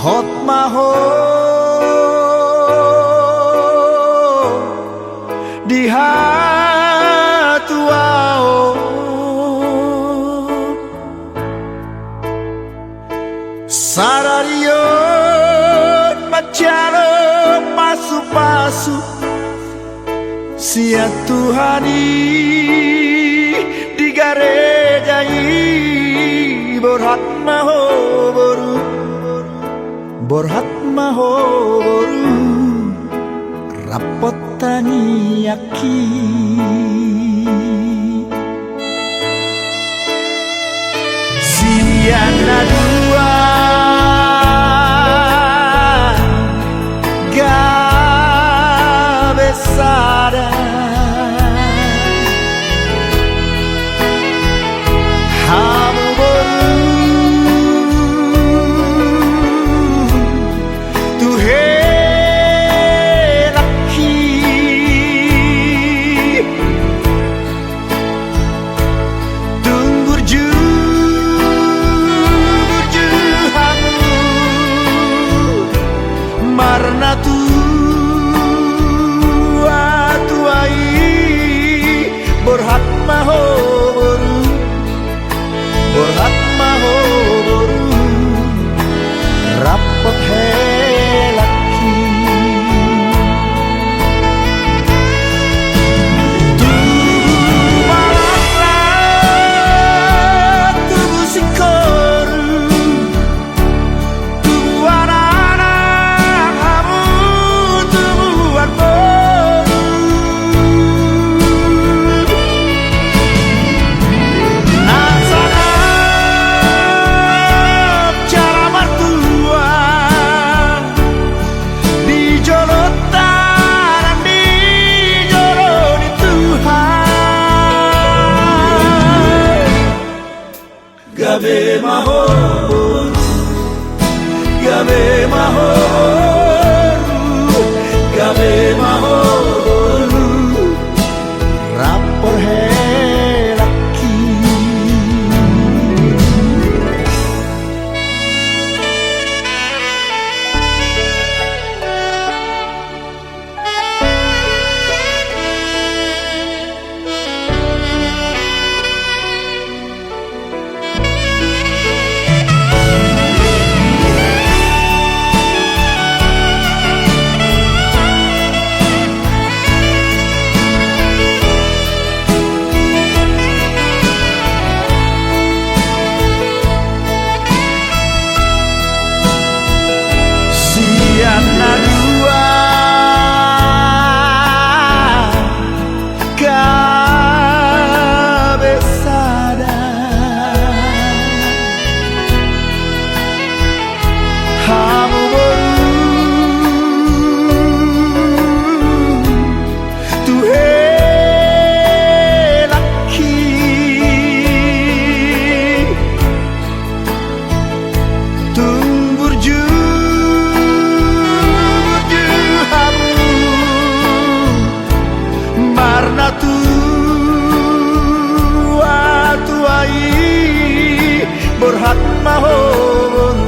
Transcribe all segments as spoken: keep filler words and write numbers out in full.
Hot ma ho di hatuaon. Sadari on manjalo pasu-pasu sian Tuhan i di gareja i. Borhat ma ho boru, borhat ma ho boru, rap hot tangiangki. Sian na dua gabe sada. Hamu boru tu helangki. Tung burju-burju hamu marnatua-tua i. Borhat ma ho boru, borhat ma ho boru, rap hot helangki. Tubu ma laklak, tubu singkoru, tubuan anak hamu, tubuan boru. Na sangap jala martua di jolonta nang di jolo ni Tuhan. Gabe ma ho boru, gabe ma ho boru, gabe ma ho boru, rap hot helangki. Sian na dua gabe sada. Hamu boru tu helangki. Tung burju-burju hamu marnatua-tua i. Borhat ma ho boru,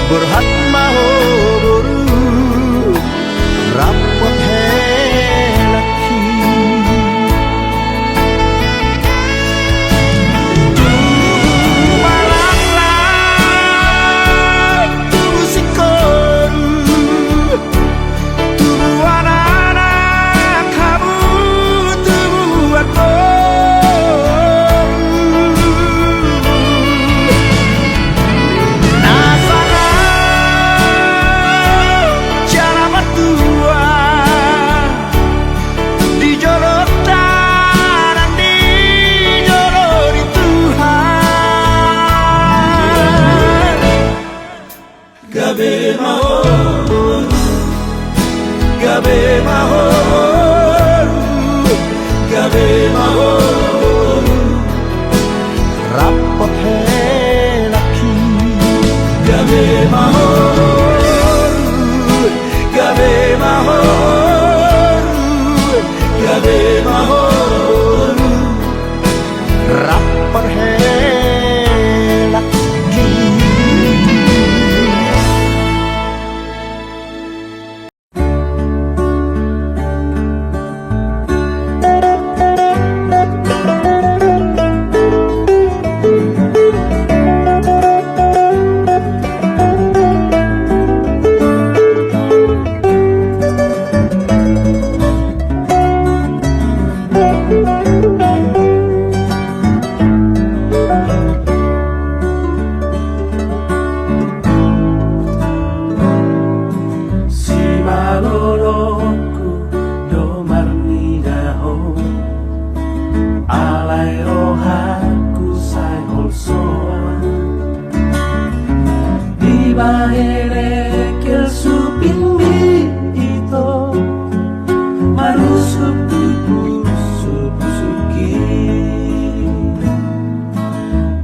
borhat ma ho boru, rap hot helangki. Tubu ma laklak, tubu singkoru, tubuan anak hamu, tubuan boru. Na sangap jala martua di jolonta nang di jolo ni Tuhan. Gabe ma ho boru, gabe ma ho boru, gabe ma ho boru, rap hot helangki. Gabe ma ho boru, gabe ma ho boru, gabe ma ho boru, rap hot helangki. Bahen ekel supingmi ito, manusuk tu pusuk-pusukki.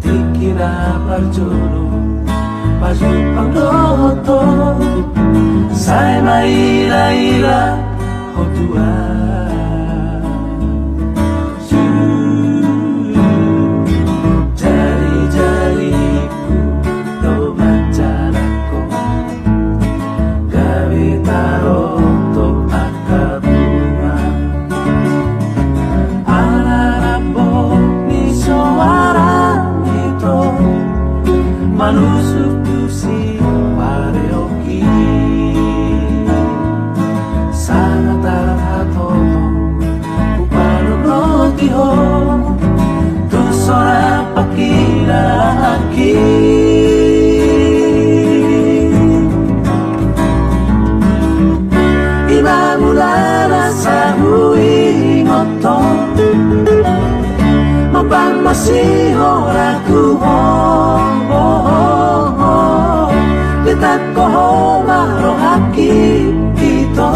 Tingki na parjolo pajumpang dohot ho, sai maila-ila ho tulang. Jari-jarikku do manjalakkon gabe tarotok angka bunga. Ala rambu ni soara ito, manusuk tu sipareongki. Sanga tarhatoto hupanoroti ho tu sora pangkilalaanki. Ima mula na sai huingot ho, mambahen masihorathu ho. Ditangko ho ma rohangki ito,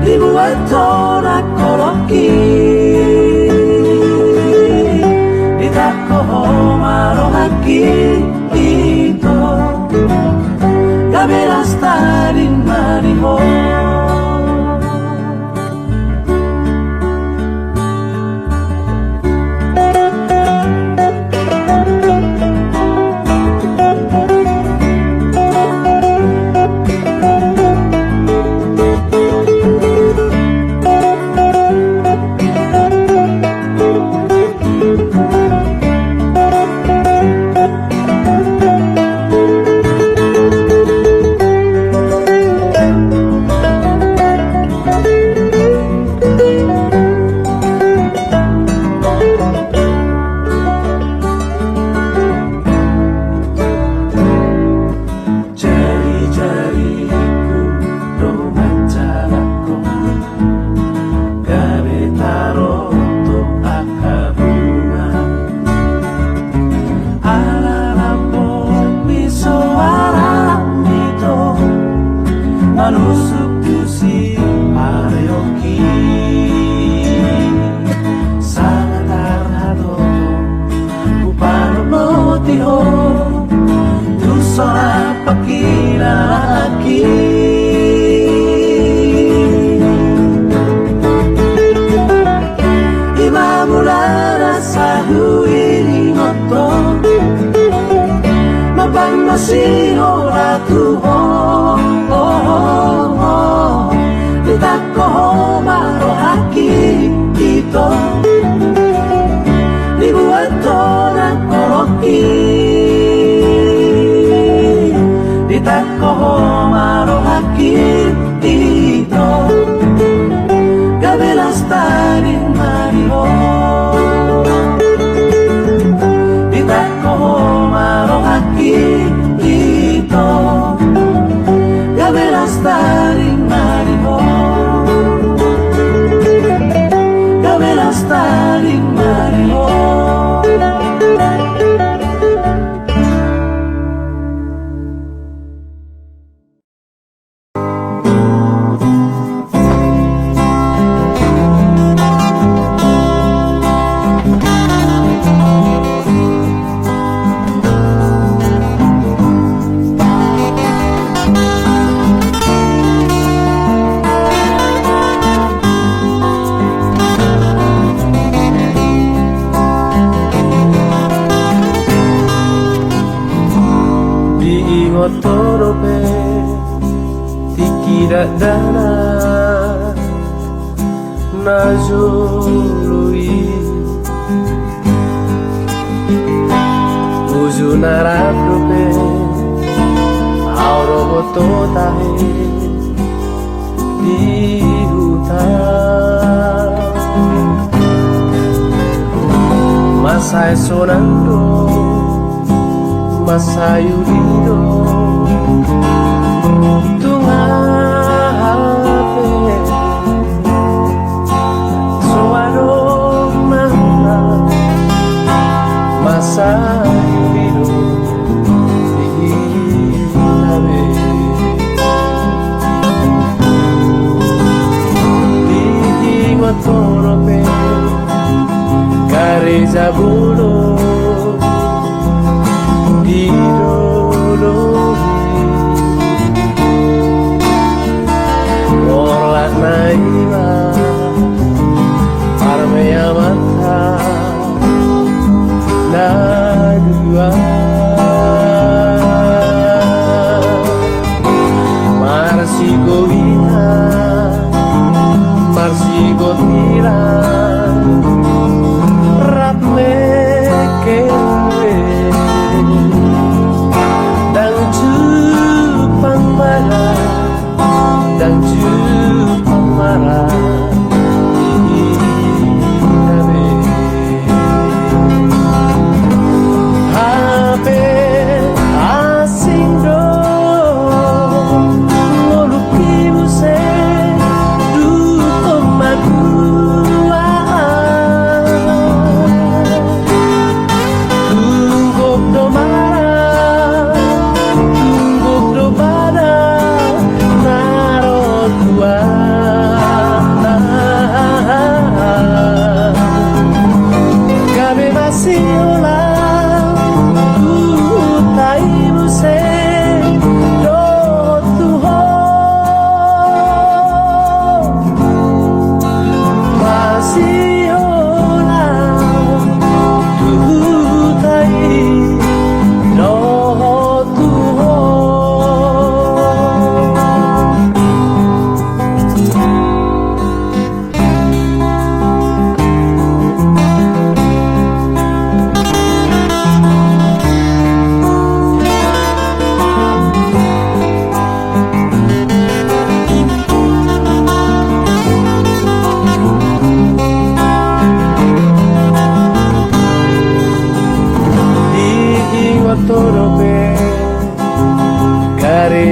dibuat ho nang holongki. Ditangko ho ma rohangki ito, gabe las tading ma di ho. Jari-jarikku do manjalakkon gabe tarotok angka bunga. Ala rambu ni soara ito, manusuk tu sipareongki. Sanga tarhatoto hupanoroti ho tu sora pangkilalaanki. Ima mula na sai huingot ho, mambahen masihorathu ho. Ditangko ho ma rohangki ito, dibuat ho nang holongki. Ditangko ho ma rohangki ito, gabe las tading ma di ho. Ditangko ho ma rohangki ito, gabe las tading ma di ho. Gabe las tading ma di ho. Diingot ho dope tingki dakdanak na jolo i. Uju na rap dope ahu dohot ho tahe di huta. Mansai sonang do, mansai uli do, tung hape so adong na hurang. Mansai uli do di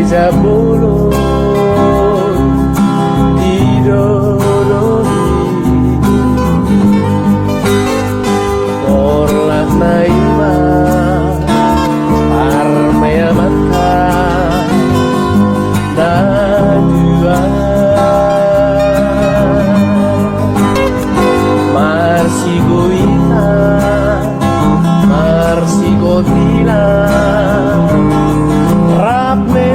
Jabolon didodoli, torlakna i ma parmaeamanta na dua. Marsigoitan, marsigotila, rap me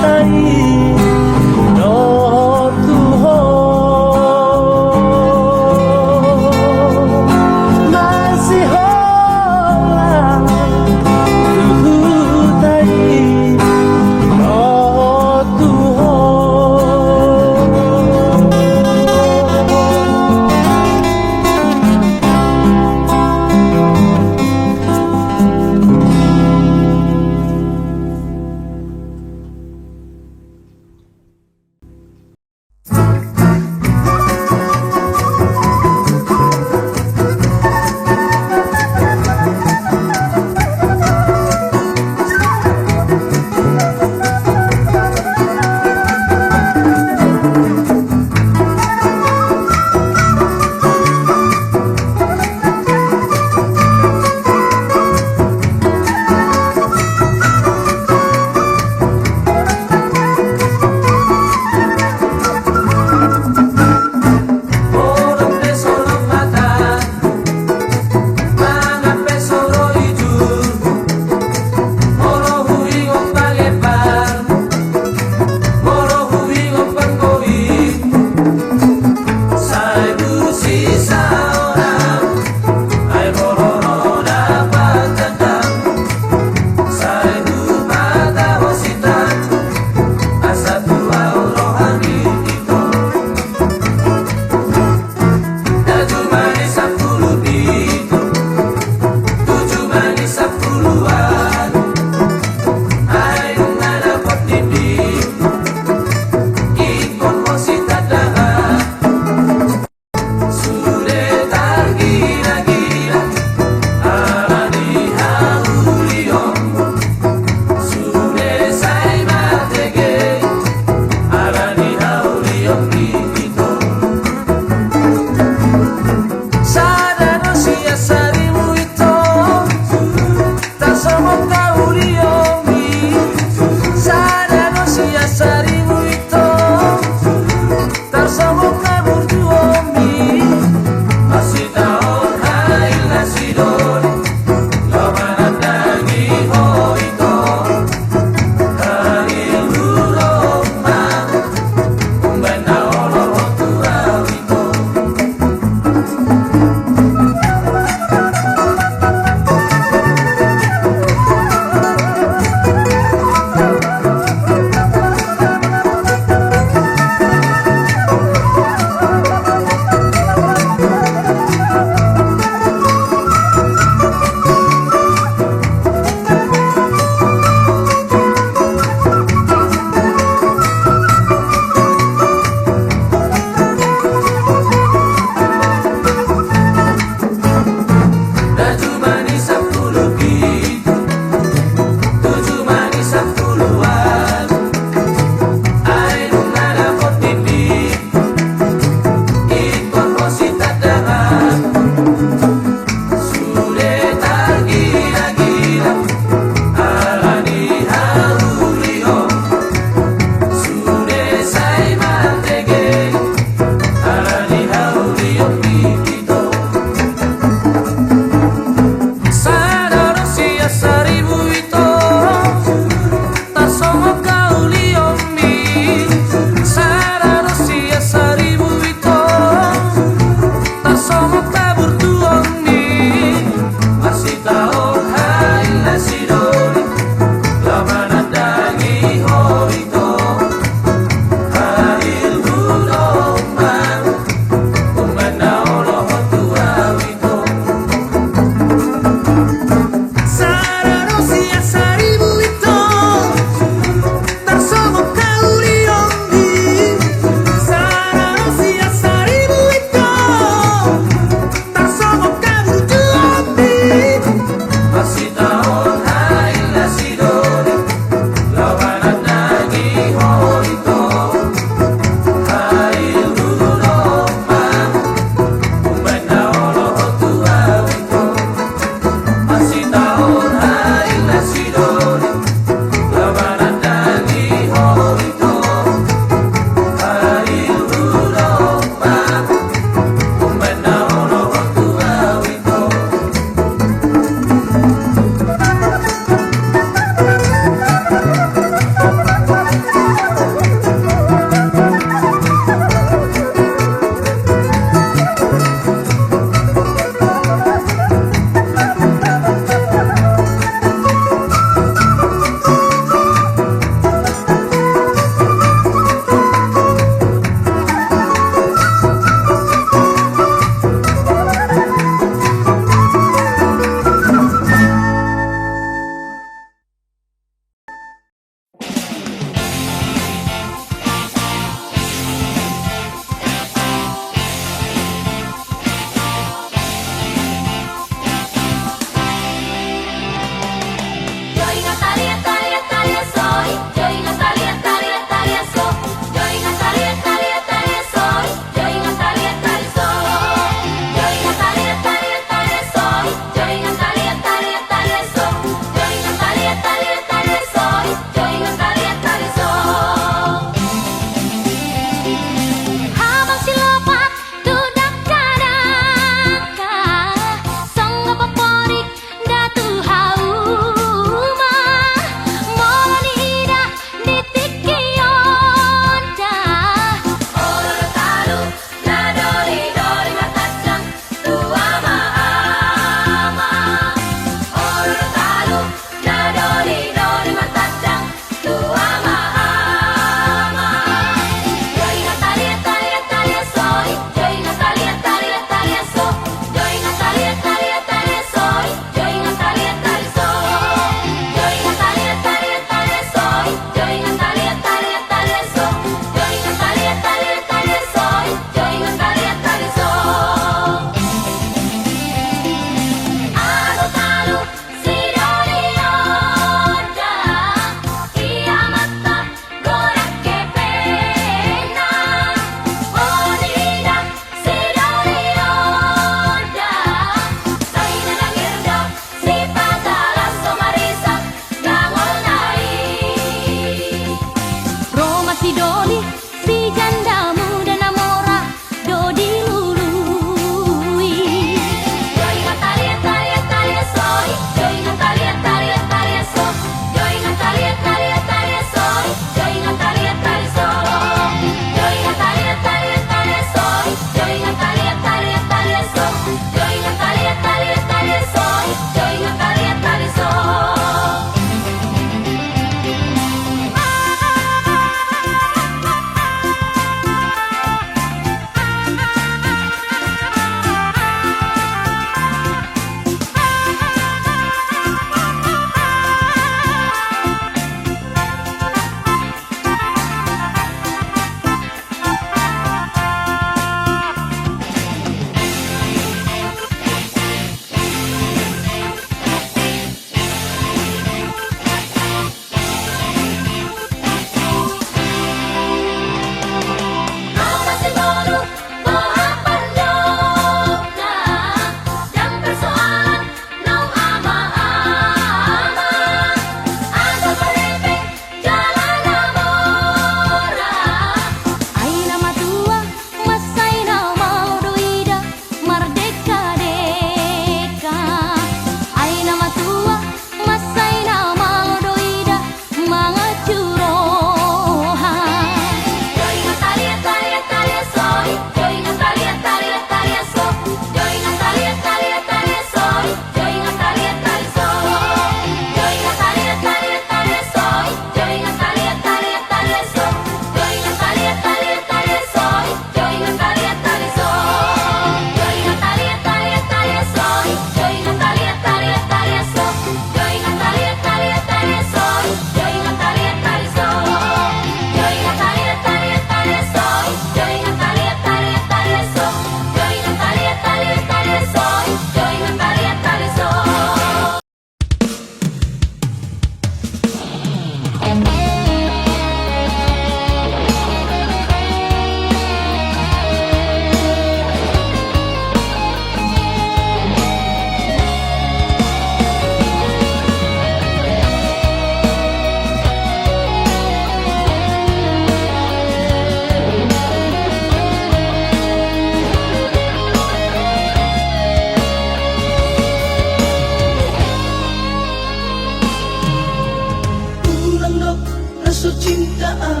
so cinta au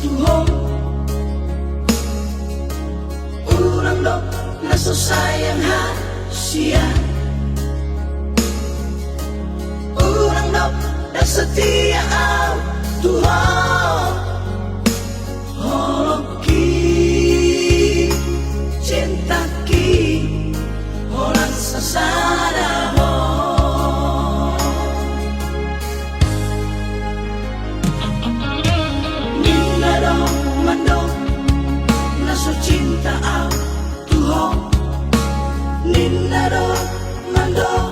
tu ho. Unang dok na so sayang hasian. Unang dok na setia au tu ho. Holongki, cintaki, holan sasada ho. Ninna do mandok na so cinta au tu ho. Ninna do mandok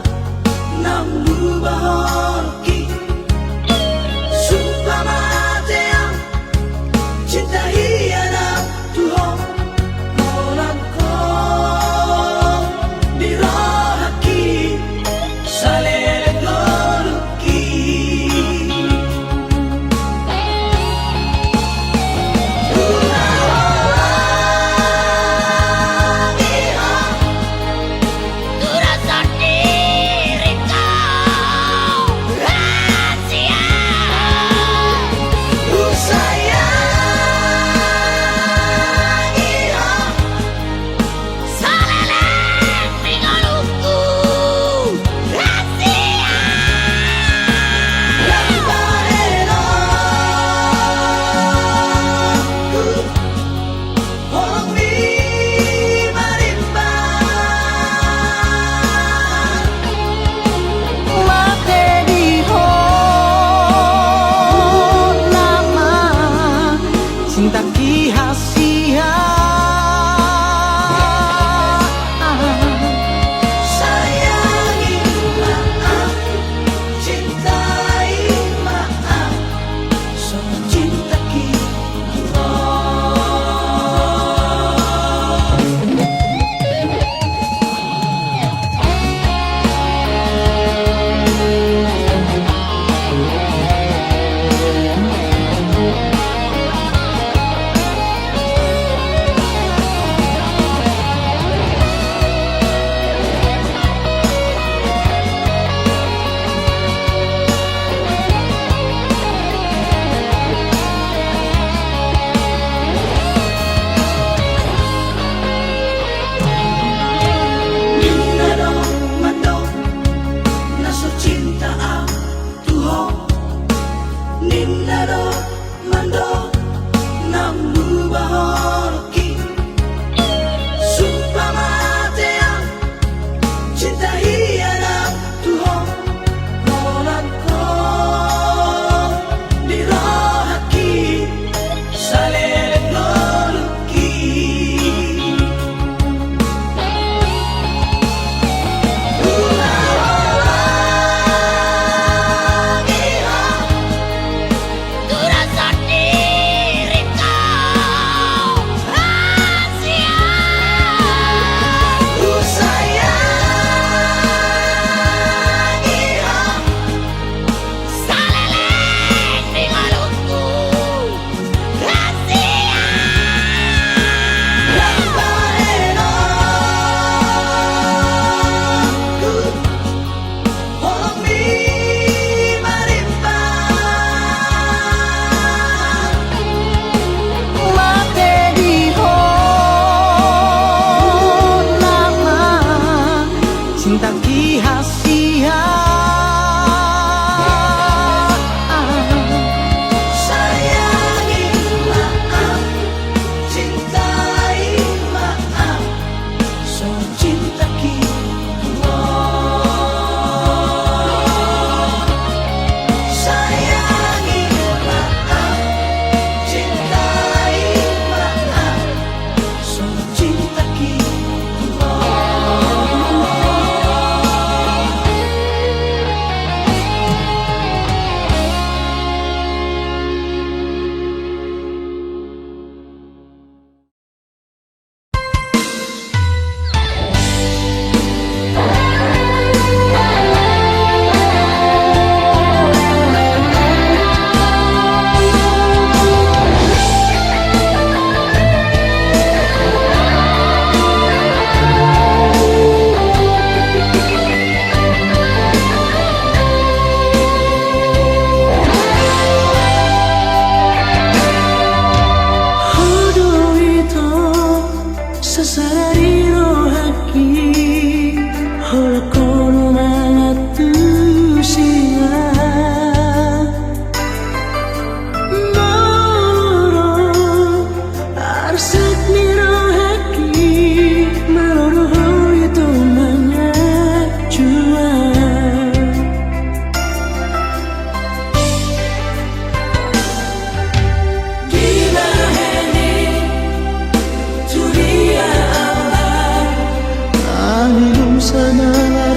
na umbuba holongki. Sumpah mate au, cinta hian au tu ho. Holan ho di rohangki, saleleng ngolungki. Ura ho, ura ho. Tura sandiri kau rahasia. Husayangi ho, saleleng ni ngolungku rahasia. Lambahenon holong ni marimba. Mate di ho nama cintaki hasian. Sayangi ma au, cintai ma au. Ninna do mandok na so cinta au tu ho. Ninna do mandok na umbuba holongki. Sumpah mate au, cinta hian au tu ho. Holan ho di rohangki, saleleng ngolungki. Ura ho, ura ho.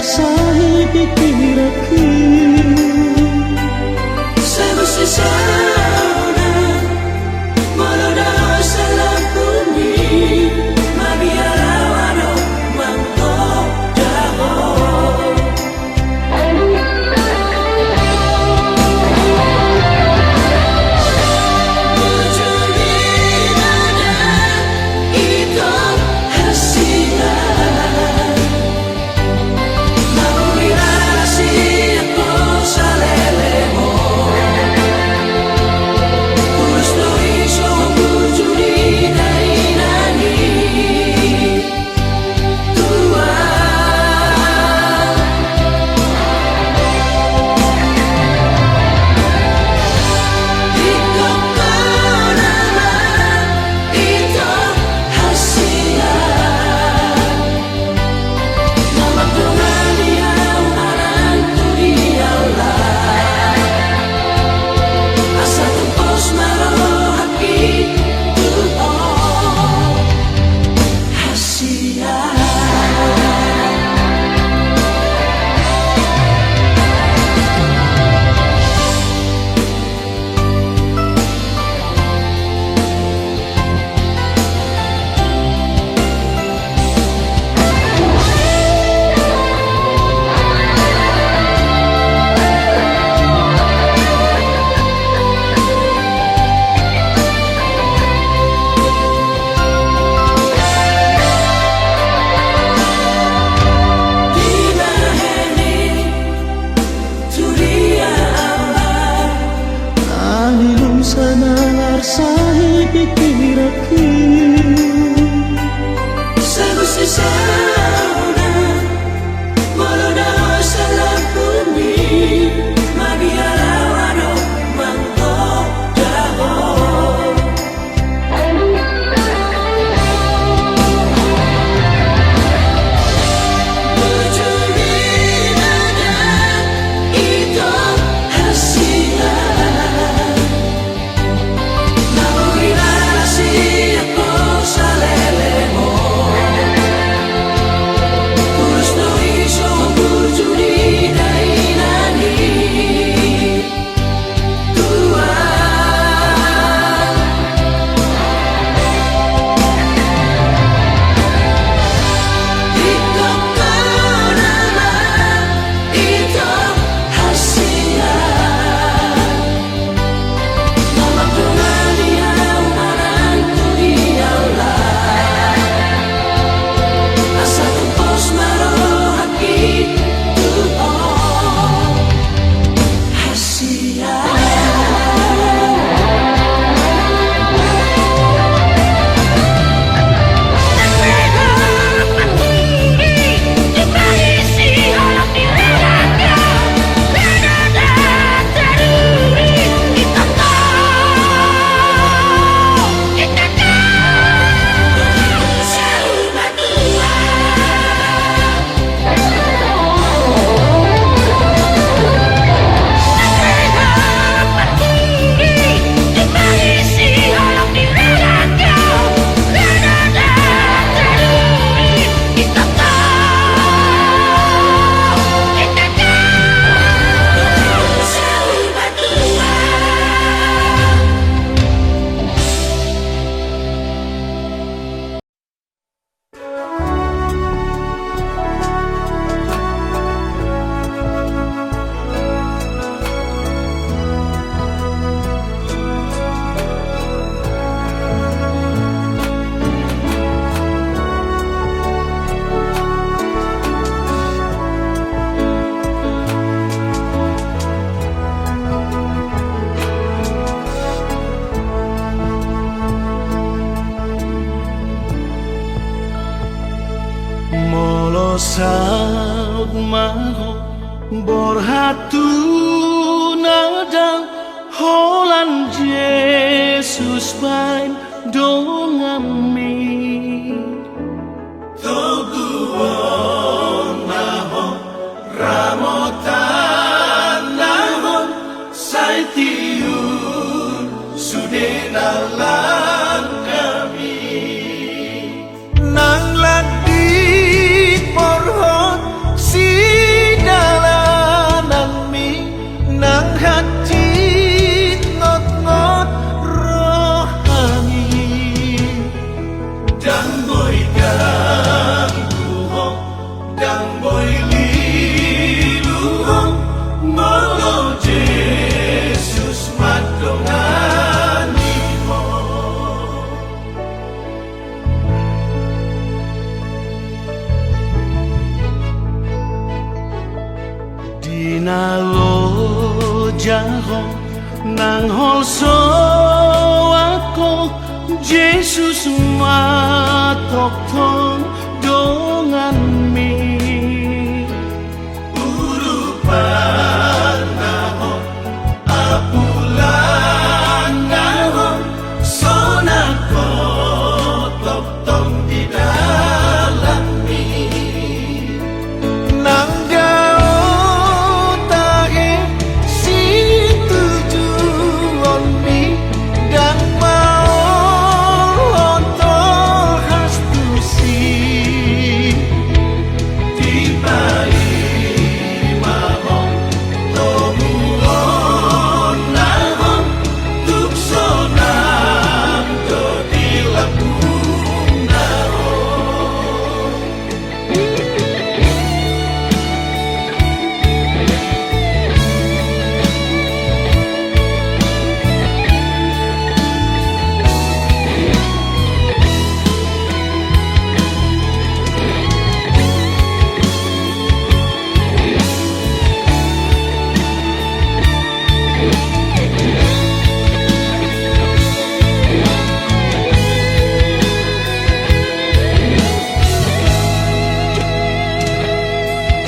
Sai pikiranki. Sai muse saudara, molo dao salangkuni, mabiar ahu do manggoda ho. Bujur ni na dang, ito hasian. Nang ilum sanalar sai pikiranki. Sai muse saudara, molo dao salangkuni, mabiar ahu do manggoda ho. Molo saut ma ho borhat tu na dao, holan Jesus baen donganmi. Toguon ma ho ramotan na on, sai tiur sude na langkami. Nang landit porhot si Jago nang holsoan ho, Jesus ma tongtong donganmi. Urupanna ho, apulangna ho, sonang ho tongtong di dalanmi. Nang dao tahe situjuonmi, ndang maol ho tolhas tusi. Dipaima ho toguonna ho, tung sonang do di lambungna ho.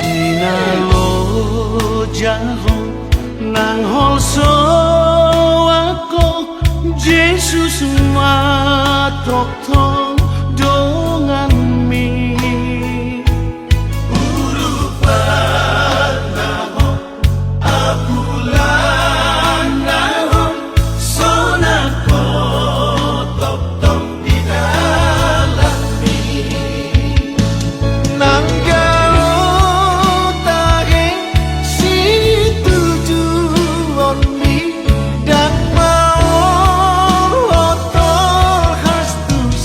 Di na loja ho nang holsoan ho, Jesus ma tongtong donganmi. Urupanna ho, apulangna ho, sonang ho tongtong di dalanmi. Nang dao tahe situjuonmi, ndang maol ho tolhas tusi.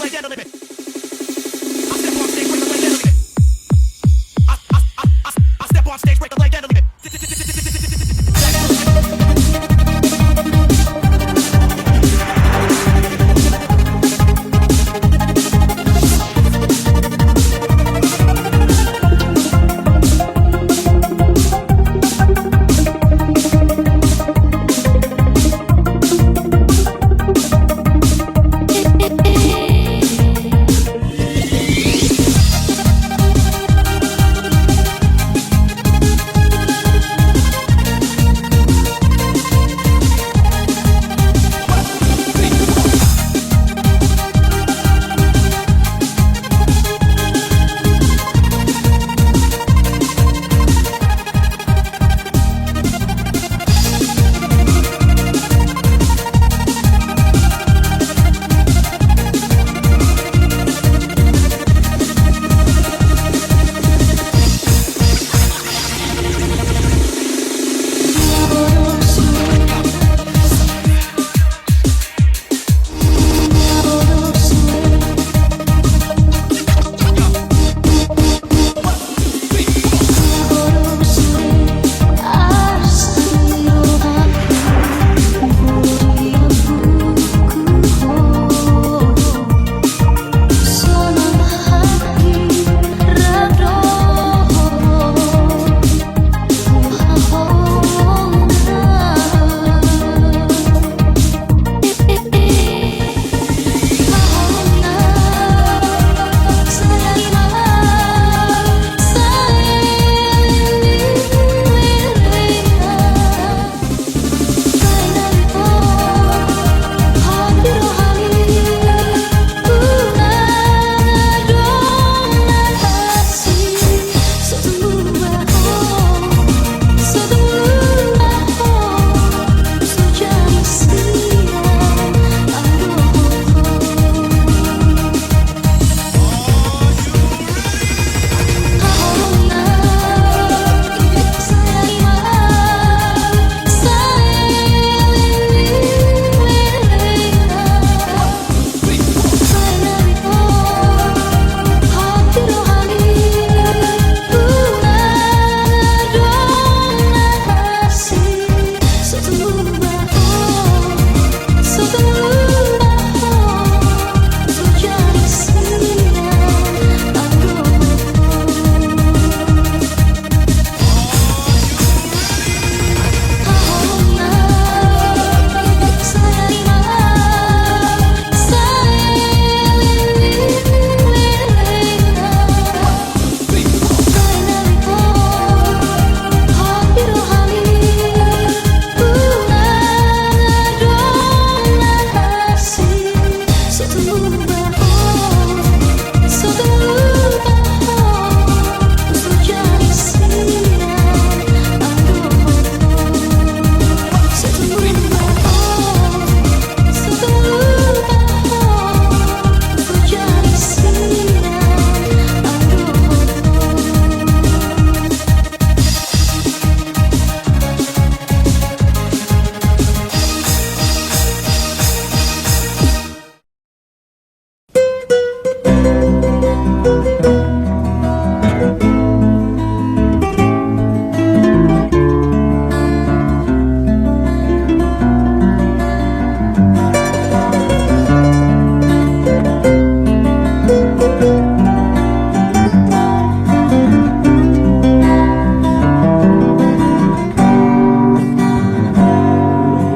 leg and a limit. I step on stage, break a leg and a limit. I, I, I, I, I step on stage, break a leg and a limit.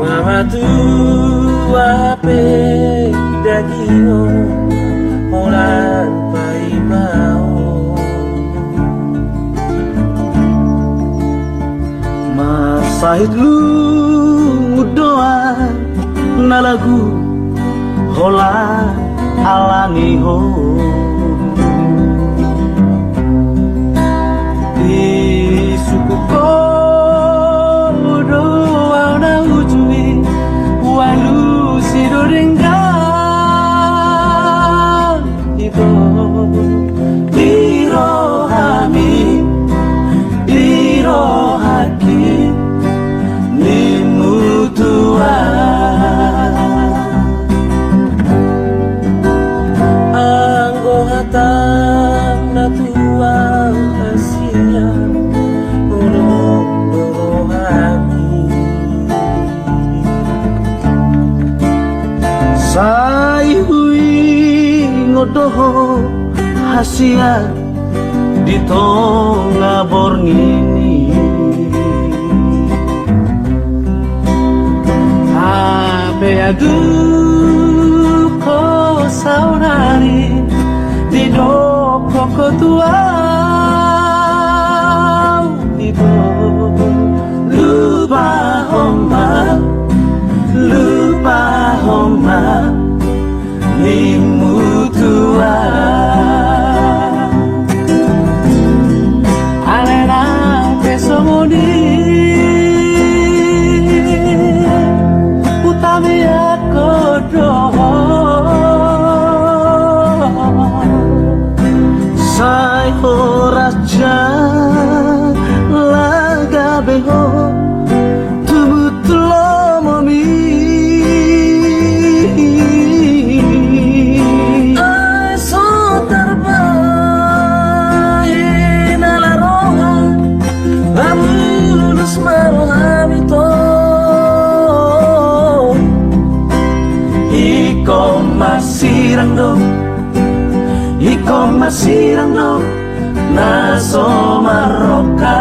Nunga matua pe daging on, holan paima on. Marsahit lungun do au na lagu holan alani ho. Disungkun ho do au na uju i, hualusi do denggan ito. Di rohami, di rohangki, nimmu tulang. dohot hasian di tonga borngin i. Hape adong ho saonari, didok ho tu ahu, didok: Lupahon ma, lupahon ma nimmu tu ahu. Alai nang pe songon i, hutamiangkon do ho. Sai horas jala gabe ho tumut lomom i. Ai so tarbahen ala roha, abu ulos ma rohami, tong. Ingkon masirang do, ingkon masirang do na so marroka.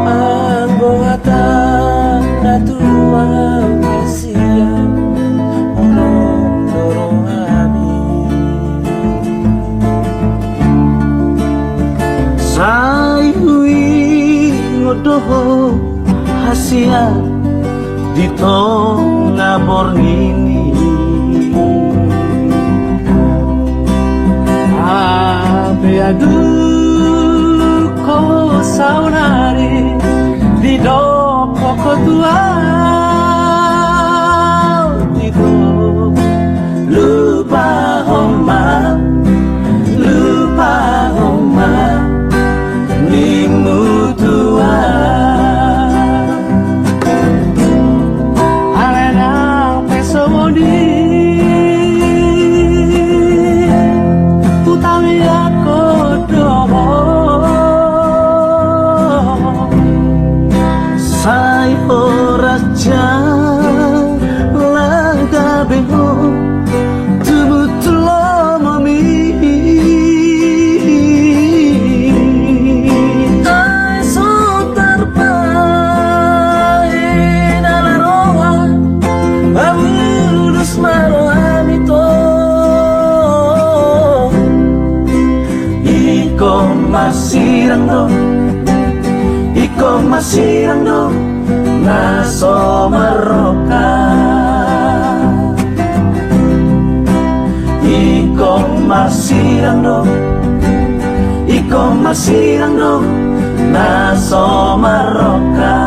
Anggo hata na tuang hasian, holong do rohami. Sai huingot do ho hasian di tonga borngin i. Hape adong ho saonari, didok ho tu ahu, didok: Lupahon ma, lupahon ma nimmu tu ahu. Alai nang pe songon i, hutamiangkon do ho. Sai horas jala gabe ho tumut lomom i. Ai so tarbahen ala roha, abu ulos ma rohami, tong. Ingkon masirang do, ingkon masirang do na so marroka. Ingkon masirang do, ingkon masirang do na so marroka.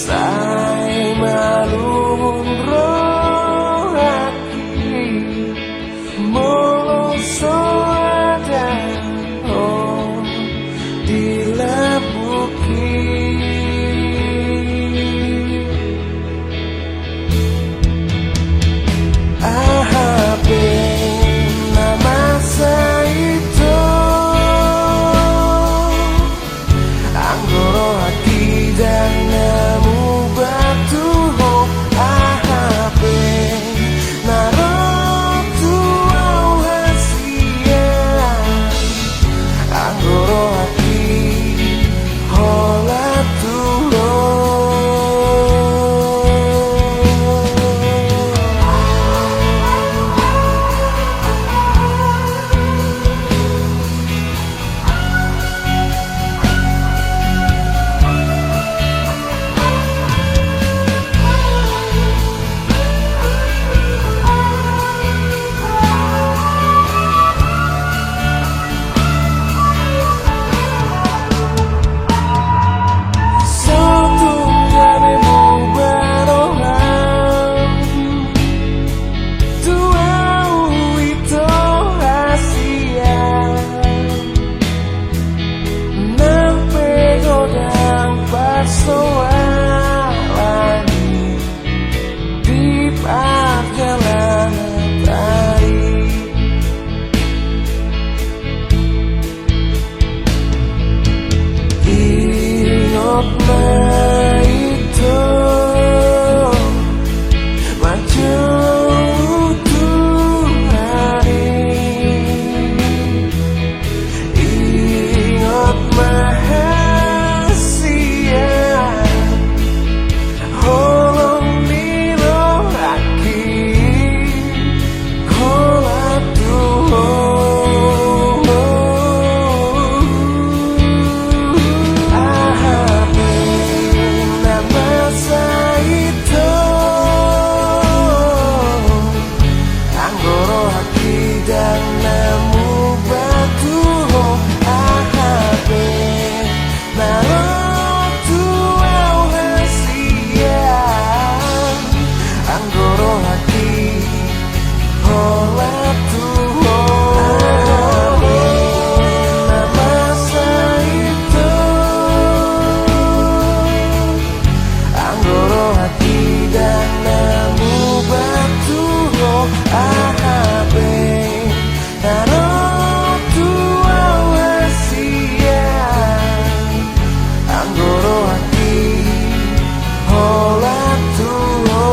Sai malum rohangki molo so adong ho di lambungki. Aha pe na masa ito, anggo rohangki ndang na muba tu ho. Aha pe na ro tu ahu hasian, anggo rohangki holan tu ho. Nang pe godang parsoalan di parjalanan ai, ingot ma ito manjou Tuhan i. Ingot ma hasian, holong ni rohangki holan tu ho. Aha pe na masa ito, anggo rohangki ndang na muba tu ho. Aha pe na ro tu ahu hasian, anggo rohangki holan tu ho. Aha pe na masa ito, anggo rohangki ndang na muba tu ho. Aha pe na ro tu ahu hasian, anggo rohangki holan tu ho.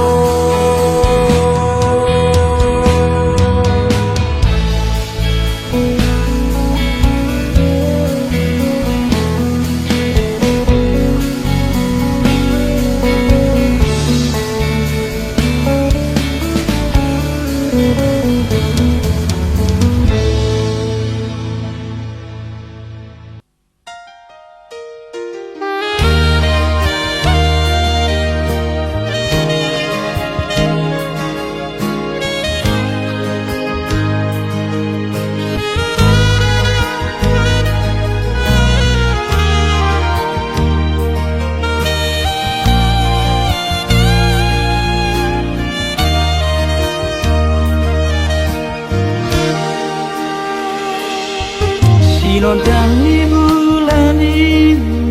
Sinondal ni bulan i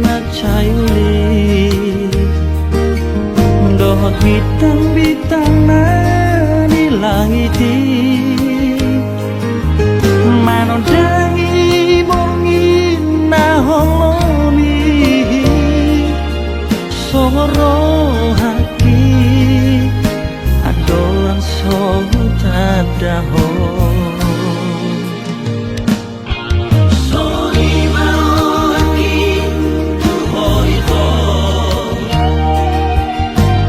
mansai uli, dohot bintang-bintang na di langit i, manondangi borngin na holom i, songon rohangki andorang so hutanda ho. Songon i ma rohangki tu ho ito,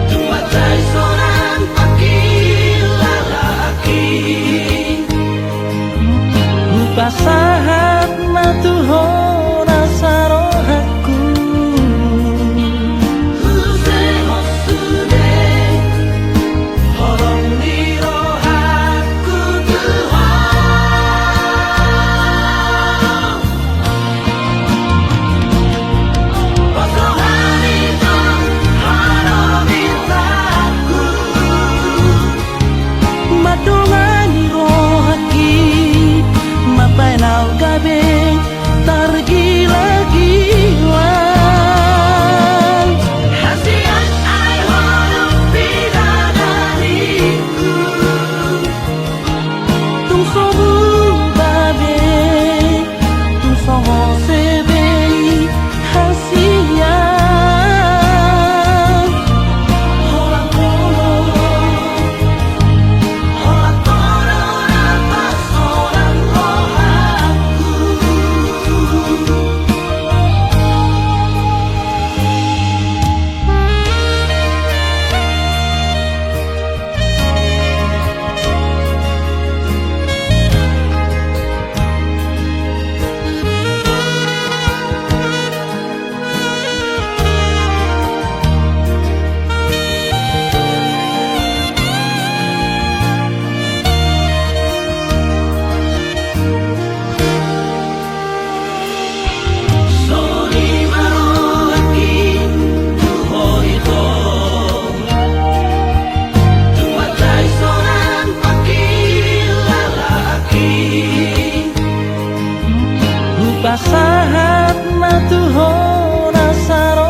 tung mansai sonang pangkilalaanki. Sahat ma tu ho na saro